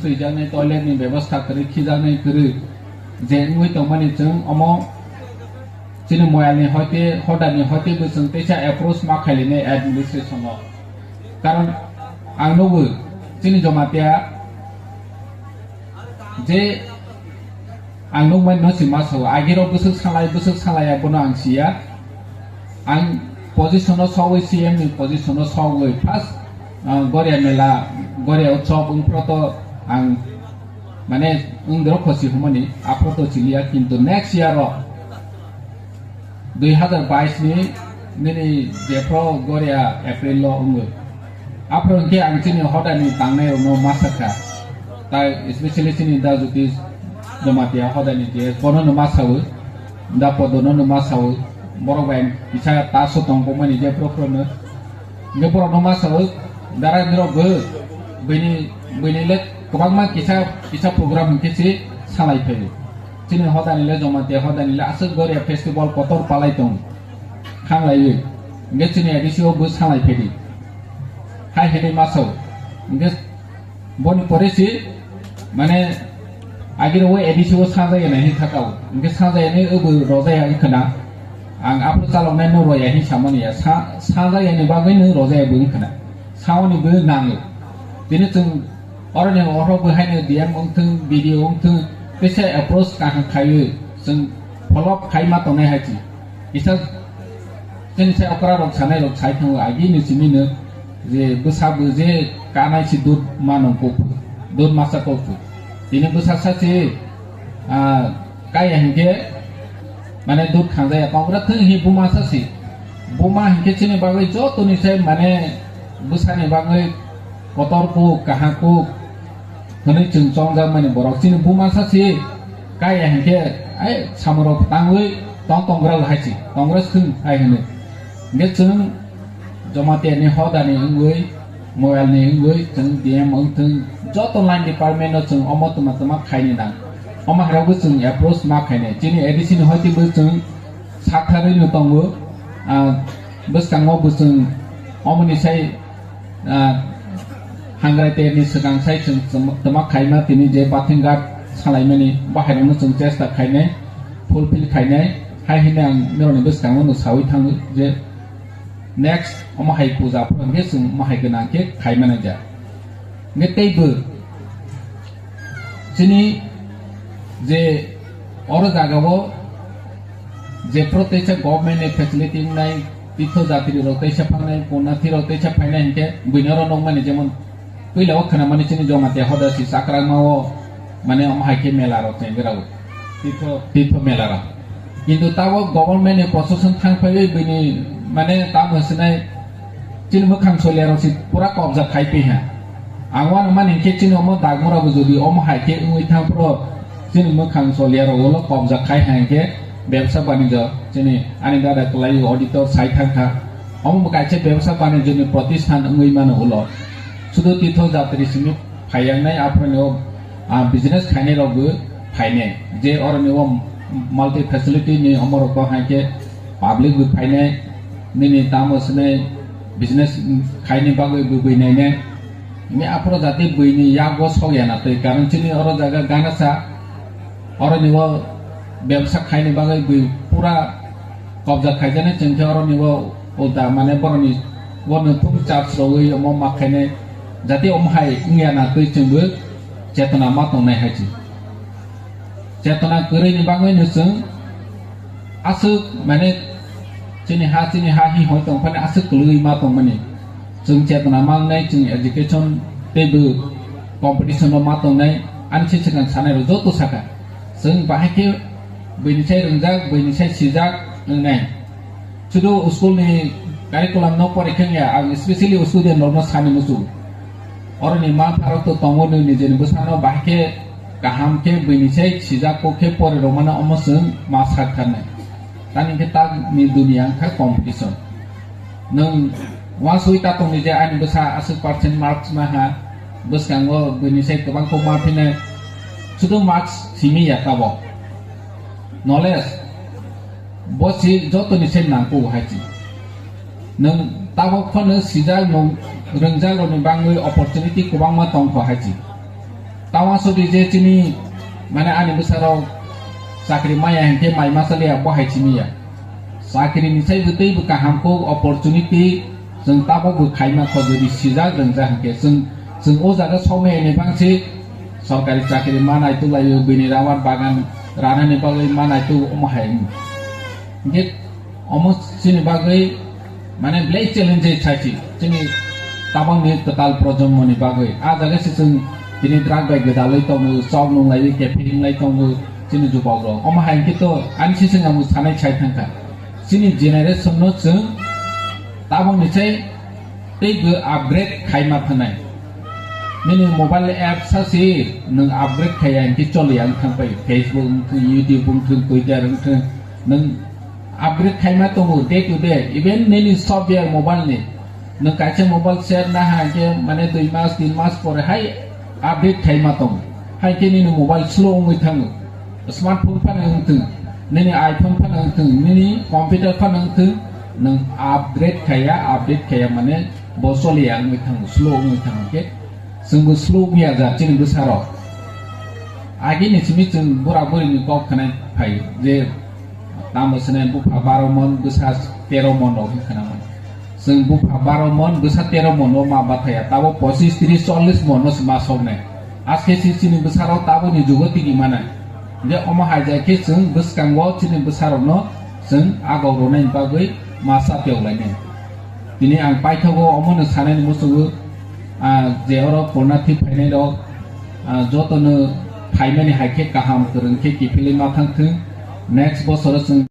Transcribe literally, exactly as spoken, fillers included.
twijaknai, toilet ni bebostha kwrwi, khijaknai kwrwi je wngwi tongmani chwng omo chini moyalni hoite, hodani hoite bo chwng teisa approach ma khailainai administration o. Karon ang nugo chini Jamatia je ang nukmani no si ma sao, agirok bwswk salai, bwswk salai abono ang siya. Ang position o sogwi, C M ni position o sogwi first, ah, Goria mela, Goria utsob wngphro to ang mane wngdoro khosi humani, aphro to chiliya, kintu next year o dui hazar bais ni nini jephro Goria April lo wngwi. Aphro hwnkhe ang chini hodani tangnai rokno ma sakha. Tai especially chini Da Jyotish Jamatia hodani je bono no ma sawi. Da Podono no ma sawi. Borok bai kisa taso tongkokmani jephro phro no. Hwnkhe borok no ma sawi. Dara nirok bo bini, bini le kwbangma kisa, kisa program hwnkhe se salai phaio. Chini hodani le Jamatia hodani le aswk Goria festival kotor palai tong. Khanglaiwi. Hwnkhe chini A D C o bo salai phedi. Hai hwnwi ma sao. Hwnkhe boni pore si, mane, agiro o A D C o sajagya nai hwn thakao. Hwnkhe sajagya nai obo rojaya wngkhwna. Ang aphuru chaloknai no roya hwn samani ya. Sa-, sajagya ni bagwi no rojaya bo wngkhwna. Saoni bo nango. Tini chwng Oroni oro bo haino D M wngthung, B D O wngthung, kisa approach kaham khaiwi chwng follow up khai ma tongnai hai se. Kisa chini sai okra rok sanai rok sai thango agi ni simi no je bwsa bo je kanai si dud mano kok, dud masa kok. Tini bwsa sa se, ah, Kaya hinkhe, mane, dud khangjaya, Congress thwng hi buma sasi. Buma hinkhe chini bagwi jotoni sai, mane, bwsani bagwi kotor kuk, kaham kuk hwnwi chwng chongjak mani borok. Chini buma sasi kaya hinkhe, ai, samurok tangwi tong Congress hai si, Congress thwng hai hwnwi. Hinkhe chwng Jamatia ni hodani wngwi, moyal ni wngwi, chwng D M wngthung, joto line department no chwng omo twma twma khaini nang. Omo hai rokbo chwng approach ma khainai. Chini A D C ni hoite bo chwng saktharwi no tongo. Ah, bwskango bo chwng omoni sai, ah, hangrai ter ni swkang sai chwng twma, twma khaima tini je Pathinghat salaimani, bo hai rokno chwng chesta khainai, fulfill khainai. Hai hwnwi ang norokni bwskango no sawi thango je, next, omo hai puja phuru hwnkhe chwng omo hai gwnang khe khai manaijak. Hwnkhe teibo chini je oro jagao je phuru teisa government ni facility wngnai, tirtho jatri rok teisa phangnai, punyathi rok teisa phainai hwnkhe buino oro nukmani jemon puila o khwnamani chini Jamatia hoda si Chakrangma o mane omo hai khe mela rok chengwi rao. Tirtho, tirtho mela rok. Kintu tabok government ni prosason thang phaiwi bini mane tamo sinai chini mwkhang solia rok si pura kobja khai pi ha. Ang wano mani khe chini omo dagmura bo jodi omo hai khe wngwi thang phro chini mwkhang solia rok ulo kobja khai ha hinkhe bebsa banijyo chini ani dada kwlai auditor sai thang kha. Omo bo kaisa bebsa banijyo ni protisthan wngwi mano ulo. Sudu tirtho jatri simi phaiyangnai aphuru ni o, ah, business khainai rok bo phainai. Je oro ni o multi facility ni omo rok bo hai khe public bo phainai, nini tamo swnwi business khaini bagwi bo bui nainai. Ni aphuru jati bui ni yago sok ya na twi, karon chini oro jaga gana sa, oro ni o bebsa khaini bagwi bui pura kobja khaijaknai chwng khe oro ni o ulta mane borok ni o nungthung charge rogwi omo ma khainai. Jati omo hai wngya na twi chwngbo chetona ma tongnai hai se. Chetona kwrwi ni bagwi no chwng aswk mane chini ha, chini ha hi hoi tong phani aswk kwlwi ma tongmani. Chwng chetona ma wngnai, chwng education teibo competition o ma tongnai, ani se swkang sanai rok joto saka. Chwng bahai khe buini sai rwngjak, buini sai sijak wngnai. Sudu school ni curriculum no pore khe wngya, ang specially student rok no sani muchungo. Oro ni ma pharok to tongo, nini nijeni bwsano bahai khe kaham khe buini sai sijak kok khe pore rwmano omo chwng ma sak tharnai. Tani khe tak ni dunia wngkha competition. Nwng uansugwi ta tongdi je ani bwsa aswk percent marks ma ha, bwskango buini sai kwbang kok ma phinai, sudu marks simi ya tabok. Knowledge, bo si jotoni se nangkuk hai si. Nwng tabok phano sijak, nwng rwngjak rokni bangwi opportunity kwbangma tongkho hai si. Tawasodi je chini, mane, ani bwsarok chakri maya hinkhe mai masa liya, bo hai chini ya. Chakri ni sai bwtwi bw kaham kok opportunity chwng tabok bw khaima kho, jodi sijak rwngjak hinkhe chwng, chwng o jaga somai ni bangsi sorkari chakri manai tulaio, bini rabar bagan ranani bagwi manai tu omo hai. Hinkhe omo chini bagwi, mane, belai challenge sai si chini tabangni kwtal projonmoni bagwi. A jaga se chwng tini drug bai gwdalwi tongo, chok nunglaiwi kephi wnglai tongo chini jubokrok. Omo hai khe to ani se chwng ang sanai sai thangkha. Chini generation no chwng tabangni sai tei bo upgrade khaima phanai. Nini mobile app sa si nwng upgrade khaiya hinkhe choliya wng thang pai. Facebook wng thung, YouTube wng thung, Twitter wng thung, nwng upgrade khaima tongo day to day. Even nini software mobile ni, nwng kaisa mobile set na ha hinkhe, mane, dui mas, tin mas pore hai update khaima tongo. Hai khe nini mobile slow wngwi thango. Smartphone phano wng thung, nini iPhone phano wng thung, nini computer phano wng thung, nwng upgrade khaiya, update khaiya, mane, bo choliya wngwi thango, slow wngwi thango khe, chwngbo slow wngya ja chini bwsarok. Agini simi chwng bura burini kok khwnai phai je, tamo swnai bupha baro mon, bwsa tero mon rok hin khwnamani. Chwng bupha baro mon, bwsa tero mon o ma bathaya, tabo pochis, tris, chollis mon no se ma soknai. Aske si chini bwsarok taboni jugo tigi manai. Hinkhe omo hai jai khe chwng bwskango chini bwsarokno chwng agok rwnai bagwi ma sa tewlainai. Tini ang paithago omono sanani muchungo, ah, je oro purna thwi phainai rok, ah, jotono phaimani hai khe kaham kwrwng khe kiphilwi ma thang thung. Next bosoro chwng